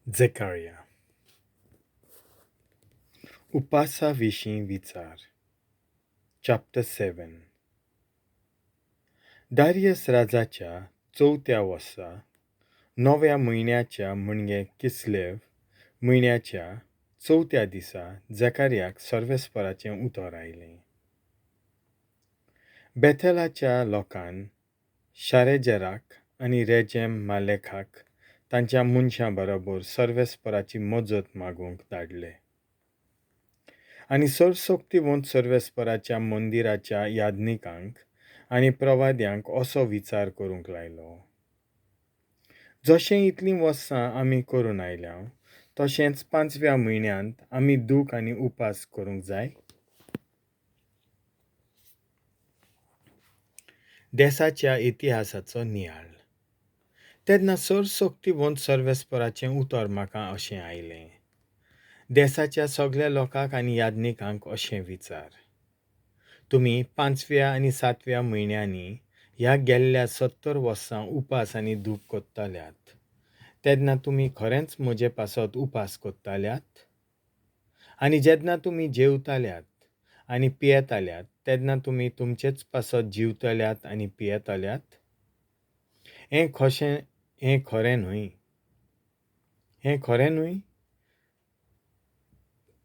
Zechariah. उपासा विशीं विचार. Chapter 7. Darius राजाच्या चवथ्या वर्सा णव्या म्हयन्याच्या म्हणजे किसलेव म्हयन्याच्या चवथ्या दिसा जकारियाक सर्वेस्पराचें उतर आयलें. बेथेलाच्या लोकान शारेजराक आनी रेजेम मालेखाक तांच्या मनशां बरोबर सर्वेस्पराची मजत मागूंक धाडले आनी सर्वशक्तिवंत सर्वेस्पराच्या मंदिराच्या याज्ञिकांक आनी प्रवाद्यांक असो विचार करूंक लायलो. जशें इतलीं वर्सां आमी करून आयल्या तशेंच पांचव्या म्हयन्यांत आमी दूख आनी उपास करूंक जाय. देसाच्या इतिहासाचो नियाळ. तेन्ना सर्वशक्तिवंत सर्वेस्पराचें उतर म्हाका अशें आयलें. देसाच्या सगल्या लोकांक आनी याज्ञिकांक अशें विचार, तुमी पांचव्या आनी सातव्या म्हयन्यांनी ह्या गेल्ल्या 70 वर्सां उपास आनी दूख करताल्यात, तेन्ना तुमी खरेंच म्हजे पासत उपास करताल्यात? आनी जेन्ना तुमी जेवताल्यात आनी पियेताल्यात तेन्ना तुमी तुमचेच पासत जिवताल्यात आनी पियेताल्यात? हें हें खरें न्हय? हें खरें न्हय?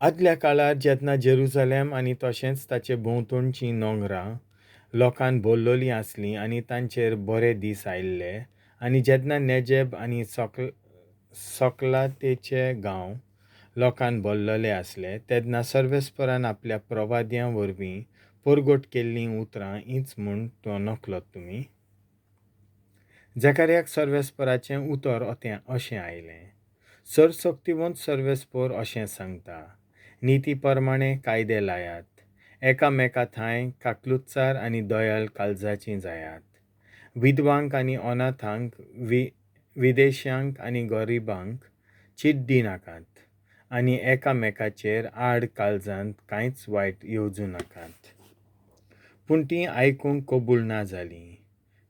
आदल्या काळार जेन्ना जेरुजलेम आनी तशेंच ताचे भोंवतणचीं नोंगरां लोकान भरलेलीं आसलीं आनी तांचेर बरे दीस आयिल्ले आनी जेन्ना नेजेब आनी सकलातेचे गांव लोकान भरलेले आसले तेन्ना सर्वेस्परान आपल्या प्रवाद्यां वरवीं परगट केल्लीं उतरां हींच म्हूण तो नकळत तुमी. जकारियाक सर्वेस्पराचें उतर अशें आयलें. सर्वशक्तिवंत सर्वेस्पर अशें सांगता, निती प्रमाणे कायदे लायात, एकामेका थांय काकलुतचार आनी दयाल काळजाचीं जायात, विधवांक आनी अनाथांक, विदेशांक आनी गरिबांक चीट दिनाकात आनी एकामेकाचेर आड काळजांत कांयच वायट येवजूं नाकात. पूण तीं आयकूंक कबूल ना जालीं.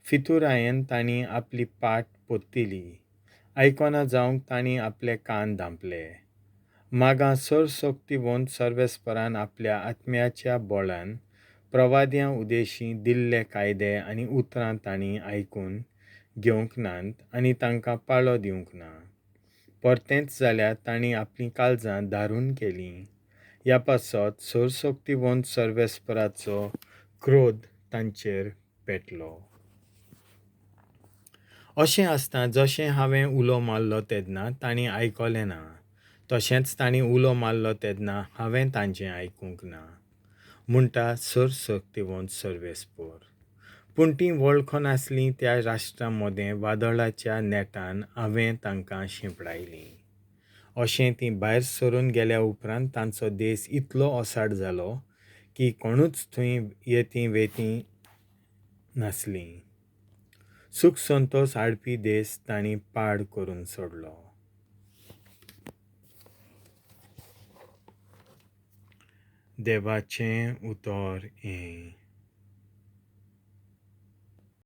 फितुरायेन तांणी आपली पाट परतिली, आयकना जावंक तांणी आपले कान धांपले. मागां सर्वशक्तिवंत सर्वेस्परान आपल्या आत्म्याच्या बळान प्रवाद्यां उदेशी दिल्ले कायदे आनी उतरां तांणी आयकून घेवंक नात आनी तांकां पाळो दिवंक ना. परतेंच जाल्यार तांणी आपलीं काळजां दारून केलीं. ह्या पासत सर्वशक्तिवंत सर्वेस्पराचो क्रोध तांचेर पेटलो. अशें आसता जशें हांवें उलो मारलो तेन्ना तांणी आयकलें ना, तशेंच तांणी उलो मारलो तेन्ना हांवें तांचें आयकूंक ना, म्हणटा सर्वशक्तिवंत सर्वेस्पर. पूण तीं वळखनासलीं त्या राष्ट्रां मदें वादळाच्या नेटान हांवें तांकां शिंपडायलीं. अशें तीं भायर सरून गेल्या उपरांत तांचो देस इतलो ओसाड जालो की कोणूच थंय येती वेती नासलीं. सूख संतोस हाडपी देस तांणी पाड करून सोडलो. देवाचें उतर हें.